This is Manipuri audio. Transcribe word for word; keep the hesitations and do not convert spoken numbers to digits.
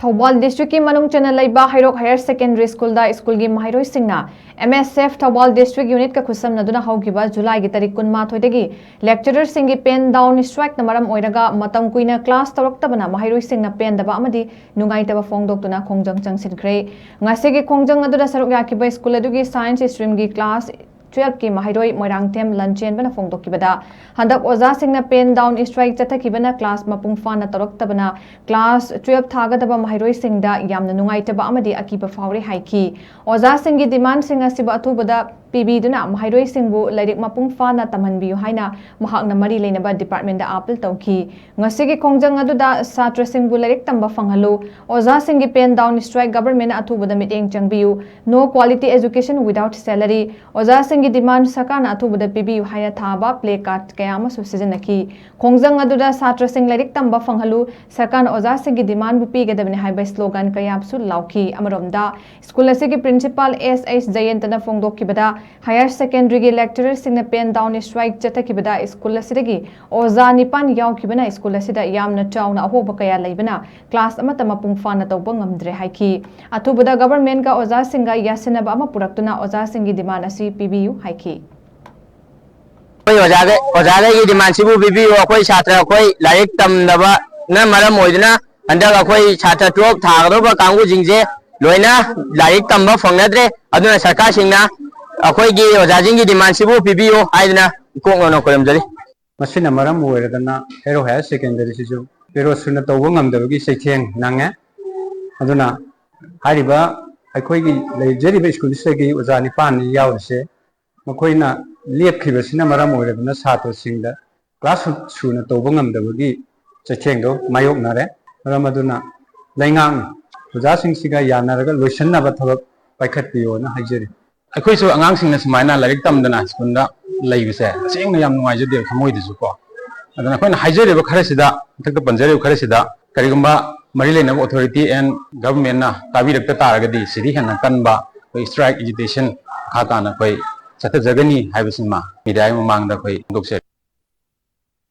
ꯊꯧꯕꯥꯜ ꯗꯤꯁꯇ꯭ꯔꯤꯛꯀꯤ ꯃꯅꯨꯡ ꯆꯟꯅ ꯂꯩꯕ ꯍꯩꯔꯣꯛ ꯍꯥꯌꯔ ꯁꯦꯀꯦꯟꯗꯔꯤ ꯁ꯭ꯀꯨꯜꯗ ꯁ꯭ꯀꯨꯜꯒꯤ ꯃꯍꯩꯔꯣꯏꯁꯤꯡꯅ M S F Thoubal district ꯌꯨꯅꯤꯠꯀ ꯈꯨꯠꯁꯝꯅꯗꯨꯅ ꯍꯧꯈꯤꯕ ꯖꯨꯂꯥꯏꯒꯤ ꯇꯥꯔꯤꯛ ꯀꯨꯟꯃꯥꯊꯣꯏꯗꯒꯤ lecturerꯁꯤꯡꯒꯤ pen down strikeꯅ ꯃꯔꯝ ꯑꯣꯏꯔꯒ ꯃꯇꯝ ꯀꯨꯏꯅ class ꯇꯧꯔꯛꯇꯕꯅ ꯃꯍꯩꯔꯣꯏꯁꯤꯡꯅ ꯄꯦꯟꯗꯕ ꯑꯃꯗꯤ ꯅꯨꯡꯉꯥꯏꯇꯕ ꯐꯣꯡꯗꯣꯛꯇꯨꯅ ꯈꯣꯡꯖꯪ ꯆꯪꯁꯤꯟꯈ꯭ꯔꯦ꯫ ꯉꯁꯤꯒꯤ ꯈꯣꯡꯖꯪ ꯑꯗꯨꯗ ꯁꯔꯨꯛ ꯌꯥꯈꯤꯕ ꯁ꯭ꯀꯨꯜ ꯑꯗꯨꯒꯤ science streamꯒꯤ class twelveꯀꯤ ꯃꯍꯩꯔꯣꯏ ꯃꯣꯏꯔꯥꯡꯊꯦꯝ ꯂꯟꯆꯦꯟꯕꯅ ꯐꯣꯡꯗꯣꯛꯈꯤꯕꯗ, ꯍꯟꯗꯛ ꯑꯣꯖꯥꯁꯤꯡꯅ pen down strike ꯆꯠꯊꯈꯤꯕꯅ class ꯃꯄꯨꯡ ꯐꯥꯅ ꯇꯧꯔꯛꯇꯕꯅ class twelve ꯊꯥꯒꯗꯕ ꯃꯍꯩꯔꯣꯏꯁꯤꯡꯗ ꯌꯥꯝꯅ ꯅꯨꯡꯉꯥꯏꯇꯕ ꯑꯃꯗꯤ ꯑꯀꯤꯕ ꯐꯥꯎꯔꯤ ꯍꯥꯏꯈꯤ꯫ ꯑꯣꯖꯥꯁꯤꯡꯒꯤ demandꯁꯤꯡ ꯑꯁꯤꯕꯨ ꯑꯊꯨꯕꯗ ꯄꯤꯕꯤꯗꯨꯅ ꯃꯍꯩꯔꯣꯏꯁꯤꯡꯕꯨ ꯂꯥꯏꯔꯤꯛ ꯃꯄꯨꯡ ꯐꯥꯅ ꯇꯝꯍꯟꯕꯤꯌꯨ ꯍꯥꯏꯅ ꯃꯍꯥꯛꯅ ꯃꯔꯤ ꯂꯩꯅꯕ departmentꯗ appeal ꯇꯧꯈꯤ꯫ ꯉꯁꯤꯒꯤ ꯈꯣꯡꯖꯪ ꯑꯗꯨꯗ ꯁꯥꯇ꯭ꯔꯁꯤꯡꯕꯨ ꯂꯥꯏꯔꯤꯛ ꯇꯝꯕ ꯐꯪꯍꯜꯂꯨ, ꯑꯣꯖꯥꯁꯤꯡꯒꯤ pen down strike governmentꯅ ꯑꯊꯨꯕꯗ ꯃꯤꯠꯌꯦꯡ ꯆꯪꯕꯤꯌꯨ, no quality education without salary, ꯑꯣꯖꯥꯁꯤꯡꯒꯤ demand ꯁꯔꯀꯥꯔꯅ ꯑꯊꯨꯕꯗ ꯄꯤꯕꯤꯌꯨ ꯍꯥꯏꯅ ꯊꯥꯕ placard ꯀꯌꯥ ꯑꯃꯁꯨ ꯁꯤꯖꯤꯟꯅꯈꯤ꯫ ꯈꯣꯡꯖꯪ ꯑꯗꯨꯗ ꯁꯥꯇ꯭ꯔꯁꯤꯡ ꯂꯥꯏꯔꯤꯛ ꯇꯝꯕ ꯐꯪꯍꯜꯂꯨ, ꯁꯔꯀꯥꯔꯅ ꯑꯣꯖꯥꯁꯤꯡꯒꯤ demandꯕꯨ ꯄꯤꯒꯗꯕꯅꯤ ꯍꯥꯏꯕ slogan ꯀꯌꯥꯁꯨ ꯂꯥꯎꯈꯤ꯫ ꯑꯃꯔꯣꯝꯗ, ꯁ꯭ꯀꯨꯜ ꯑꯁꯤꯒꯤ principal S H ꯖꯌꯟꯇꯅ ꯐꯣꯡꯗꯣꯛꯈꯤꯕꯗ, higher secondaryꯒꯤ lecturerꯁꯤꯡꯅ pen down strike ꯆꯠꯊꯈꯤꯕꯗ ꯁ꯭ꯀꯨꯜ ꯑꯁꯤꯗꯒꯤ ꯑꯣꯖꯥ ꯅꯤꯄꯥꯟ ꯌꯥꯎꯈꯤꯕꯅ ꯁ꯭ꯀꯨꯜ ꯑꯁꯤꯗ ꯌꯥꯝꯅ ꯆꯥꯎꯅ ꯑꯍꯣꯕ ꯀꯌꯥ ꯂꯩꯕꯅ class ꯑꯃꯠꯇ ꯃꯄꯨꯡ ꯐꯥꯅ ꯇꯧꯕ ꯉꯝꯗ꯭ꯔꯦ ꯍꯥꯏꯈꯤ꯫ ꯑꯊꯨꯕꯗ governmentꯀ ꯑꯣꯖꯥꯁꯤꯡꯒ ꯌꯥꯁꯤꯟꯅꯕ ꯑꯃ ꯄꯨꯔꯛꯇꯨꯅ ꯑꯣꯖꯥꯁꯤꯡꯒꯤ demand ꯑꯁꯤ ꯄꯤꯕꯤꯌꯨ ꯍꯥꯏꯈꯤ꯫ ꯑꯩꯈꯣꯏ ꯑꯣꯖꯥꯒꯩ-, ꯑꯣꯖꯥꯈꯩꯒꯤ demandꯁꯤꯕꯨ ꯄꯤꯕꯤꯌꯨ꯫ ꯑꯩꯈꯣꯏ ꯁꯥꯇ꯭ꯔ ꯑꯩꯈꯣꯏ ꯂꯥꯏꯔꯤꯛ ꯇꯝꯗꯕꯅ ꯃꯔꯝ ꯑꯣꯏꯗꯨꯅ ꯍꯟꯗꯛ ꯑꯩꯈꯣꯏ ꯁꯥꯇ꯭ꯔ twelve ꯊꯥꯒꯗꯧꯕ ꯀꯥꯡꯕꯨꯁꯤꯡꯁꯦ ꯂꯣꯏꯅ ꯂꯥꯏꯔꯤꯛ ꯇꯝꯕ ꯐꯪꯅꯗ꯭ꯔꯦ꯫ ꯑꯗꯨꯅ ꯁꯔꯀꯥꯔꯁꯤꯡꯅ ꯑꯩꯈꯣꯏꯒꯤ ꯑꯣꯖꯥꯁꯤꯡꯒꯤ demandꯁꯤꯕꯨ ꯄꯤꯕꯤꯌꯨ ꯍꯥꯏꯗꯨꯅ ꯏꯀꯣꯛ ꯅꯧꯅ ꯈꯨꯔꯨꯝꯖꯔꯤ꯫ ꯃꯁꯤꯅ ꯃꯔꯝ ꯑꯣꯏꯔꯗꯅ ꯍꯩꯔꯣꯛ ꯍꯥꯌꯔ ꯁꯦꯀꯦꯟꯗꯔꯤꯁꯤꯁꯨ ꯄꯦꯔꯣꯠ ꯁꯨꯅ ꯇꯧꯕ ꯉꯝꯗꯕꯒꯤ ꯆꯩꯊꯦꯡ ꯅꯪꯉꯦ꯫ ꯑꯗꯨꯅ ꯍꯥꯏꯔꯤꯕ ꯑꯩꯈꯣꯏꯒꯤ ꯂꯩꯖꯔꯤꯕ ꯁ꯭ꯀꯨꯜꯁꯤꯗꯒꯤ ꯑꯣꯖꯥ ꯅꯤꯄꯥꯟꯅꯤ ꯌꯥꯎꯔꯤꯁꯦ, ꯃꯈꯣꯏꯅ ꯂꯦꯞꯈꯤꯕꯁꯤꯅ ꯃꯔꯝ ꯑꯣꯏꯔꯗꯨꯅ ꯁꯥꯇ꯭ꯔꯁꯤꯡꯗ class ꯁꯨꯅ ꯇꯧꯕ ꯉꯝꯗꯕꯒꯤ ꯆꯩꯊꯦꯡꯗꯣ ꯃꯥꯌꯣꯛꯅꯔꯦ꯫ ꯃꯔꯝ ꯑꯗꯨꯅ ꯂꯩꯉꯥꯛꯅ ꯑꯣꯖꯥꯁꯤꯡꯁꯤꯒ ꯌꯥꯅꯔꯒ ꯂꯣꯏꯁꯤꯟꯅꯕ ꯊꯕꯛ ꯄꯥꯏꯈꯠꯄꯤꯌꯣꯅ ꯍꯥꯏꯖꯔꯤ꯫ ꯑꯩꯈꯣꯏꯁꯨ ꯑꯉꯥꯡꯁꯤꯡꯅ ꯁꯨꯃꯥꯏꯅ ꯂꯥꯏꯔꯤꯛ ꯇꯝꯗꯅ ꯁ꯭ꯀꯨꯜꯗ ꯂꯩꯕꯁꯦ ꯇꯁꯦꯡꯅ ꯌꯥꯝ ꯅꯨꯡꯉꯥꯏꯖꯗꯦꯕ ꯊꯃꯣꯏꯗꯁꯨ ꯀꯣ꯫ ꯑꯗꯨꯅ ꯑꯩꯈꯣꯏꯅ ꯍꯥꯏꯖꯔꯤꯕ ꯈꯔꯁꯤꯗ, ꯃꯊꯛꯇ ꯄꯟꯖꯔꯤꯕ ꯈꯔꯁꯤꯗ ꯀꯔꯤꯒꯨꯝꯕ ꯃꯔꯤ ꯂꯩꯅꯕ authority and governmentꯅ ꯇꯥꯕꯤꯔꯛꯇ ꯇꯥꯔꯒꯗꯤ ꯁꯤꯗꯤ ꯍꯦꯟꯅ ꯀꯟꯕ ꯑꯩꯈꯣꯏ strike agitation ꯃꯈꯥ ꯇꯥꯅ ꯑꯩꯈꯣꯏ ꯆꯠꯊꯖꯒꯅꯤ ꯍꯥꯏꯕꯁꯤꯃ mediaꯒꯤ ꯃꯃꯥꯡꯗ ꯑꯩꯈꯣꯏ ꯐꯣꯡꯗꯣꯛꯆꯔꯤ꯫